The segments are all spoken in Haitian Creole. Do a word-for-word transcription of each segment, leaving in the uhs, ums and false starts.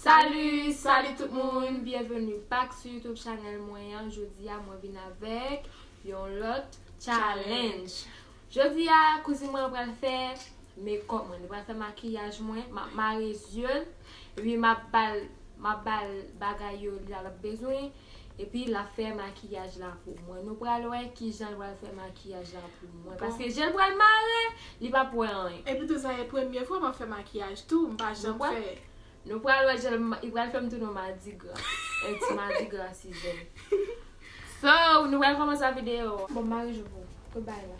Salut, salut tout moun, byenveni back sou YouTube channel mwen an. Jodi a mwen vin avèk yon lòt challenge. Jodi a kouzin mwen pral fè makeup mwen, li pral fè makiyaj mwen, m ap mare zye l, epi m ap ba l, m ap ba l bagay yo l ap bezwen, epi l ap fè makiyaj la pou mwen. Nou pral wè kijan l pral fè makiyaj la pou mwen, paske jan l pral mare, li p ap wè anyen. Epi tou sa e premye fwa m ap fè makiyaj tou, m pa janm fè. Nou pral wè jan l pral fè m tounen yon madigra. Yon ti madigra season. So, nou pral kòmanse videyo. Bon, mari jou pou ou. Kot bagay la?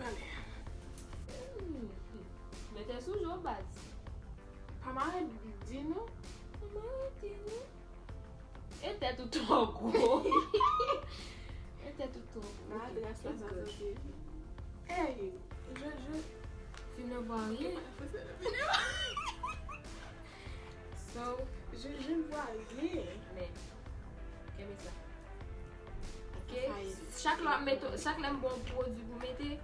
Gade. Hmm. Mete sou je w baz. Pa mare di non. Pa mare di non. E tèt ou twò gwo. E tèt ou twò gwo. Madras la sa soti. Hey, je, je. Tu ne vois rien. So, je, je ne vois rien. Men, kenbe sa. Ok? Chak lè w ap mete, chak lè m ba w pwodui pou mete,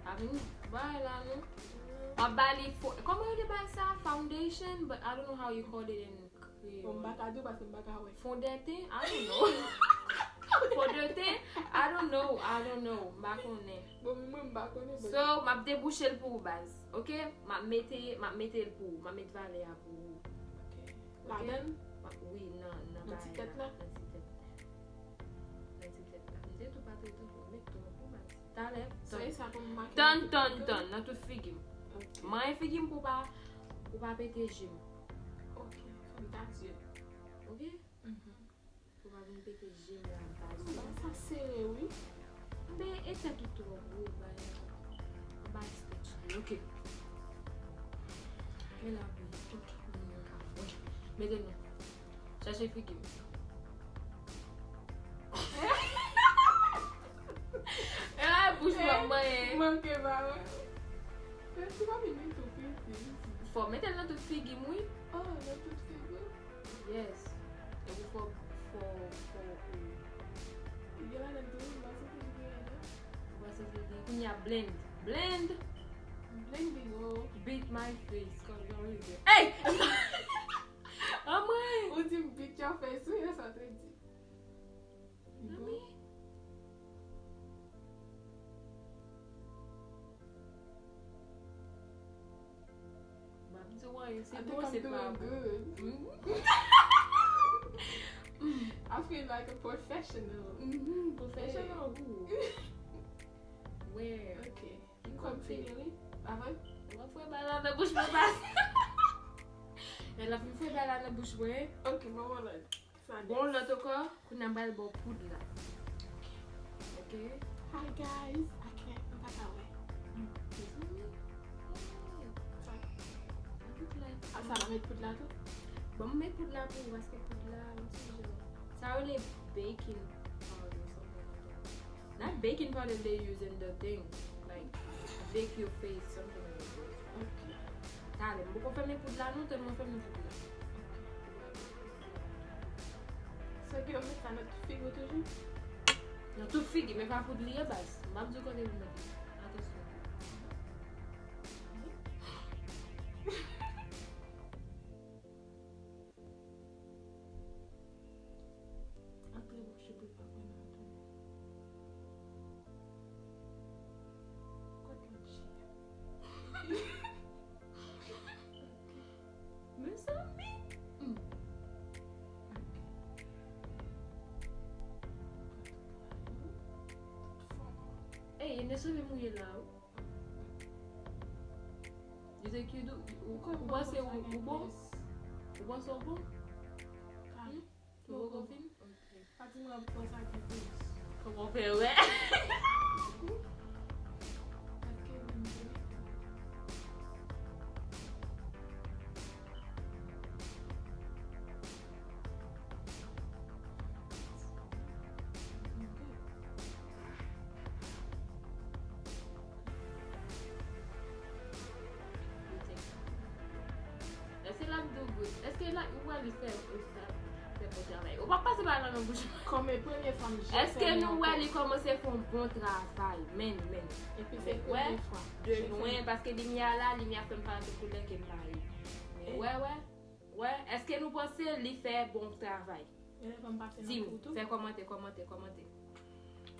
pa vin bay la non. M ap ba li fo-, kòman yo rele bagay sa? Foundation, but I don't know how you call it in Creole. Bon, m pa ka di w paske m pa ka wè. Fondèten? I don't know. Fondèten? I don't know, I don't know. M pa konnen. Bon, mwen, m pa konnen, but so, m ap debouche l pou ou, baz. Ok? M ap mete, m ap mete l pou ou. M ap met valè a pou ou. Ok. Ladan l? Wi, nan, nan ti tèt la. Nan ti tèt la. Nan ti tèt la. M te tou pa te tankou, met tou pou baz. Talè. Sa e sa pou m make. Tann, tann, tann. Nan tout figi m. Ok. Manyen figi m pou pa, pou pa pete je m. Ok. Fè m ta zye. Ok? Mhm. Pou pa vin pete je m la baz. Bagay sa sere wi. Men e tèt ou twò gwo bay. Bay stretch li, ok. Men la pou tout moun yo ka wè. Mete non. Chache figi m. E la bouch mwen manyen. Manke pa wè. Fè ti papi li tou piti. Fò mete l nan tout figi m wi. Oh, nan tout figi w? Yes. Epi fò, fò, fò, e, li gen ladan tou, m pa santi li gen ladan. Ou pa santi li gen? Kounye a blend. Blend! Blending, oh. Beat my face, cause you're really good. Hey! Anmwey! Ou di m beat your face, wi, e sa w te di. Anmwey! M ap di w anyen, se bon, se pa bon. I think I'm doing good. I feel like a professional. Mm-hmm, professional who? Where? Ok. Kòm fini wi. Avan. Ou ap fè bagay la nan bouch mwen baz. Lè l ap fin fè bagay la nan bouch mwen. Ok, bon, bon, lòt. Bon, lòt ankò, kounye a m pral ba w poud la. Ok. Hi guys, I can't, m pa ka wè. Mezanmi. Sa. Sa m ap met poud la tou? Bon, m met poud la pou ou, paske poud la, yon ti jan. Sa yo rele baking powder, something like that. Not baking powder they use in the thing. Like, bake your face, something like that. Ok. Talè, m poko fèmen poud la non, tann mwen fèmen poud la. Sa ki yo met sa nan tout figi w toujou? Nan tout figi, men pa poud li ye baz. M ap di w kote pou mete. Atansyon. Antre bouch ou pou pa wè nan tou. Kot lòt je a? Mezanmi! Hmm. Ok. Ey, e neseve mouye la, wi. You think you do? Ou, ou panse ou, ou bon? Ou panse ou bon? Hmm? Ou poko fin? Ok. Pa di mwen pran sa ki plis. Kòman w fè wè? Paske mwen te Èske l ap do good? Èske l ap, ou wè li fè, fè bon travay? Ou p ap pase bagay la nan bouch mwen. Kòm e premye fwa m je fè makeup. Èske nou wè li kòmanse fè yon bon travay? Men, men. Epi se premye fwa. De lwen, paske limyè a la, limyè a fè m parèt yon koulè ke m pa ye. Men wè, wè. Wè, Èske nou panse li fè bon travay? Di m, fè kòmantè, kòmantè, kòmantè.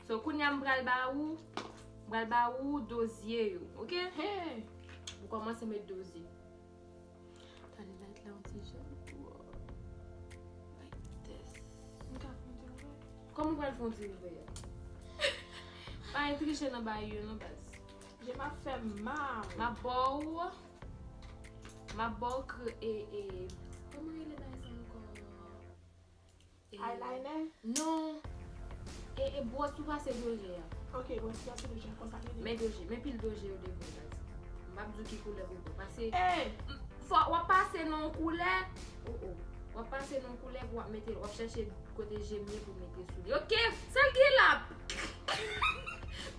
So, kounye a m pral ba ou, m pral ba ou do zye yo, oke? Pou kòmanse met do zye. Tande light la yon ti jan. Like this. Kòman w pral fè yon ti rive a? Pa gen triche nan bagay yo non, baz. Je m ap fè mal. M ap ba w, m ap ba w kre-, e, e, kòman rele bagay sa ankò? E, eyeliner? Non. E, e bwòs pou pase do je a. Ok, bwòs pou pase do je a, konsa li ye. Men do je, men pil do je yo devan, baz. M p ap di w ki koulè pou w pran. Pase. Ey! Fò w ap pase nan yon koulè. Oh, oh. W ap pase nan yon koulè pou w ap mete, w ap chèche kote je m ye pou w mete sou li. Ok, sèl ki la.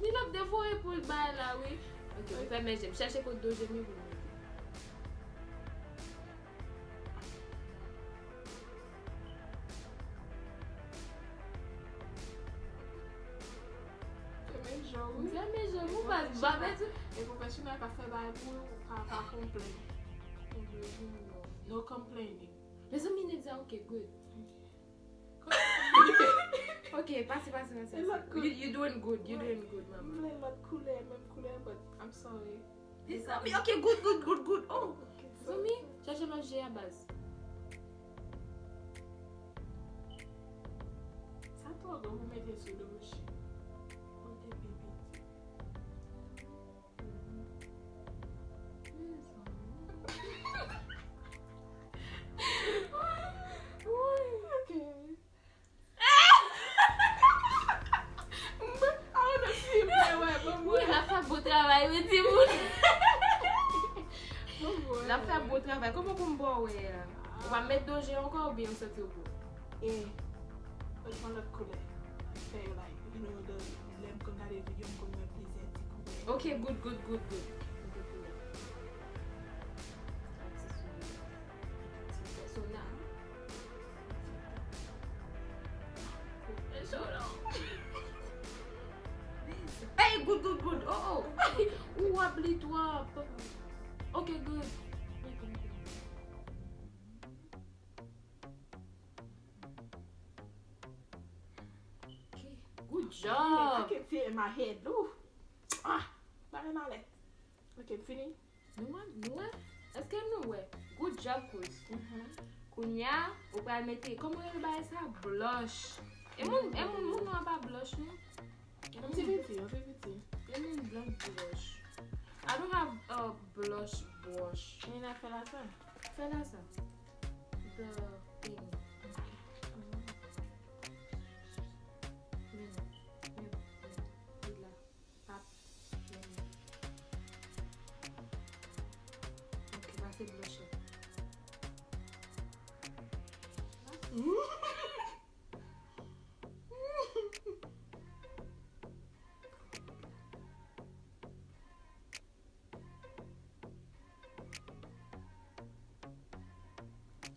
Li l ap devore pou l bay la, wi. Ok, m fèmen je m. Chèche kote do je m ye pou l mete. Fèmen je w, wi. M fèmen je m, ou pa, m pa pèdi. E pwofesyonèl k ap fè bagay pou ou, pa, pa konplenn. No complaining. Mezanmi, Nedia, ok, good. Ok, pase, pase, pase, pase. You, you doing good, you doing good, mama. M vle lòt koulè, menm koulè, but I'm sorry. Mezanmi, ok, good, good, good, good. Oh, mezanmi, chèche lòt je a, baz. Sa twò gwo pou mete sou do Rochie. Kote pipi. Wi, l ap fè bon travay, wi, timoun. L ap fè bon travay. Kòman pou m ba w wè a? Ou va met do je ankò oubyen ou santi w bon? E, mwen pran lòt koulè. Fè yo like, you know, the, lè m konn gade videyo, m konn wè plizyè ti koulè. Ok, good, good, good, good. Mete koulè. Ak ti soulye. Persona. Persona. Hey, good, good, good. Oh, oh. Ou ap li twòp. Ok, good. Ok. Good job. I can feel it in my head. Ooh. Ah, bagay malè. Ok, m fini. Nou wè, nou wè? Èske nou wè? Good job, Cruz. Kounye a, ou pral mete, kòman yo rele bagay sa? Blush. E moun, e moun, moun nwa pa blush, non? Yon ti piti, yon ti piti. E moun blan blush. I don't have a blush brush. Men nan fè la sa. Fè la sa. The thing. Men, men, men, men, men. Pap, men. Ok, pase blush la.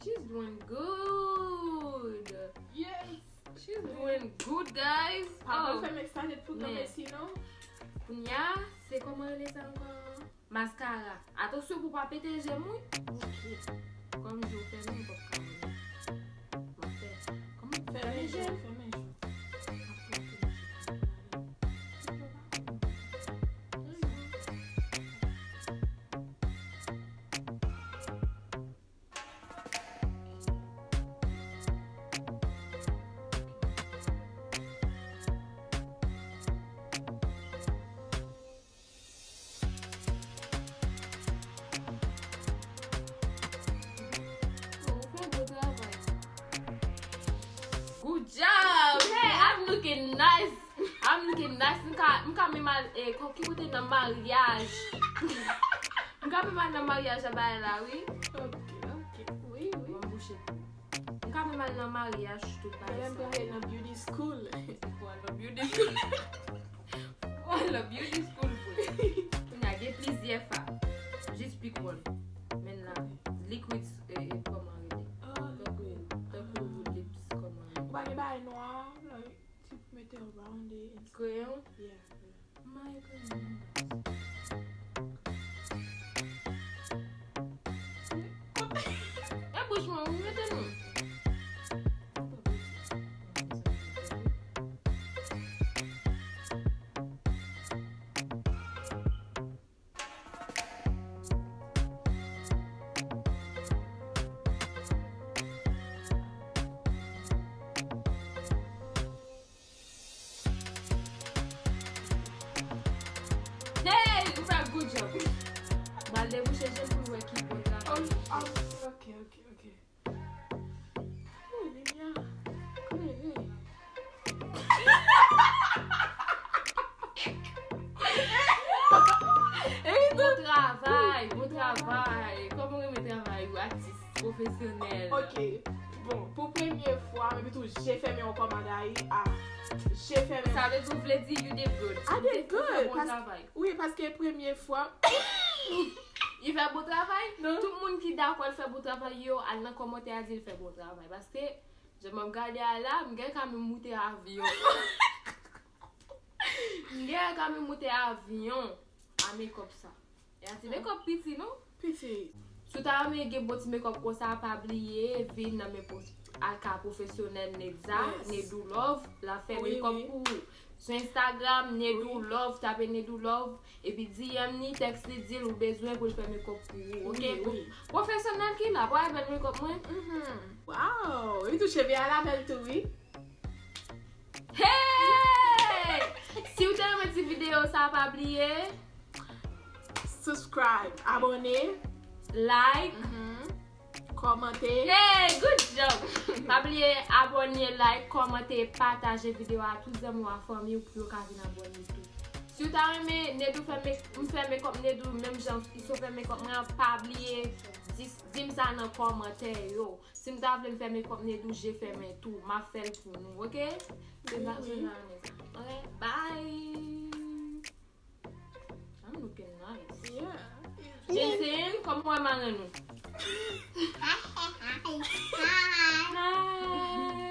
She's doing good. Yes. She's doing good, guys. Pa pral fè m excited pou kanpe sinon. Kounye a, se kòman rele sa ankò? Maskara. Atansyon pou pa pete je m, wi. Ok. Kòm je w fèmen, m p ap ka wè. M ap fè. Kòman fèmen je w? Fèmen je w. Good job! Hey, I'm looking nice! I'm looking nice. M ka, m ka menm al, eh, ki kote nan maryaj? M ka menm al nan maryaj a bay la, wi. Ok, ok. Wi, wi. Mwen bouche pou. M ka menm al nan maryaj tout bagay sa. Menm pral nan beauty school. Pou al nan beauty school. Pou al nan beauty school pou. Kounye a gen plizyè fa. Jis pick one. Men la, liquid, eh, eh, kòman rele? Oh, liquid. Tankou lips, kòman rele? Ou pa gen bagay nwa, like, ti mete around it and stuff. Kreyon? Yeah, yeah. My goodness. E bouch mwen, ou mete Pwofesyonèl. Ok. Bon, pou premye fwa, epi tou, je fèmen ankò, Magaï. Ah, je fèmen. Sa vle di, ou vle di, you did good. I did Ou te fè good, bon pas- travay. Wi, paske premye fwa. Li fè bon travay? Non. Tout moun ki dakò l fè bon travay yo, al nan kòmantè a di l fè bon travay. Paske, jan m ap gade a la, m gen kanmenm moute avyon. M gen kanmenm moute avyon a makeup sa. E a ti makeup piti, non? Piti. Si w ta renmen gen bon ti makeup konsa, pa bliye vin nan men pwos-, aka pwofesyonèl Nedza, Yes. Nedou Love, l ap fè Wi, makeup wi. pou ou. Sou Instagram, Nedou Love, tape Nedou Love, epi D M ni, tèks li, di l ou bezwen pou l fè makeup pou ou, ok? Wi, wi. Pwofesyonèl ki la, pa bèl makeup mwen. Mhm. Wow, li tou cheve a la bèl tou, wi. Hey! Si w te renmen ti videyo sa, pa bliye Subscribe, abòne, like, mhm, kòmante. Hey, good job! Pa bliye abòne, like, kòmante, pataje videyo a tout zanmi w ak fanmi w pou yo ka vin abòne tou. Si w ta renmen Nedou fè make, m fè makeup Nedou menm jan Iso fè makeup mwen an, pa bliye di, di m sa nan kòmantè yo. Si m ta vle m fè makeup Nedou je fèmen tou, m ap fè l pou nou, ok? Se sa, se sa, se sa. Ok, bye! I'm looking nice. Yeah. Jason, kòman w wè marenn nou? Hi!